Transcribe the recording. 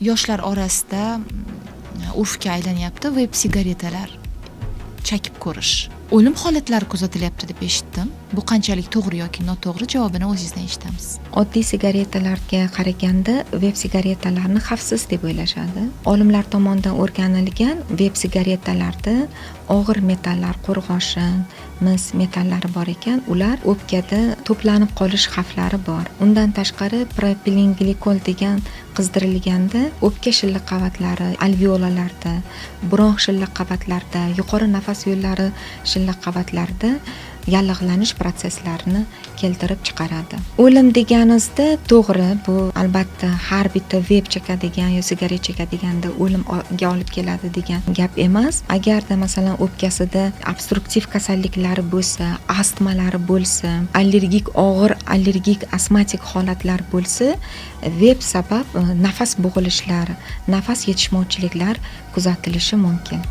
Yoshlar orasida urfga aylanyapti veb sigaretalar chekib ko'rish. O'lim holatlari kuzatilyapti deb eshitdim. Bu qanchalik to'g'ri yoki noto'g'ri, javobini o'zingizdan eshitamiz. Oddiy sigaretalarga qaraganda veb sigaretalarni xavfsiz deb o'ylashadi. Olimlar tomonidan o'rganilgan, veb sigaretalarda og'ir metallar, qo'rg'oshin, mis metallari bor ekan, ular o'pkada to'planib qolish xavflari bor. Undan tashqari, propilenglikol degan qizdirilganda o'pka shilliq qavatlari, alveolalarda, bronx shilliq qavatlarida, yuqori nafas yo'llari shilliq qavatlarida yallig'lanish protsesslarini keltirib chiqaradi. O'lim deganimizda, to'g'ri, bu albatta har bitta veb chekadigan yo sigaret chekadiganda o'limga olib keladi degan gap emas. Agarda, masalan, o'pkasida obstruktiv kasalliklari bo'lsa, astmalari bo'lsa, allergik, og'ir allergik astmatik holatlar bo'lsa, veb sabab nafas bo'g'ilishlari, nafas yetishmovchiliklar kuzatilishi mumkin.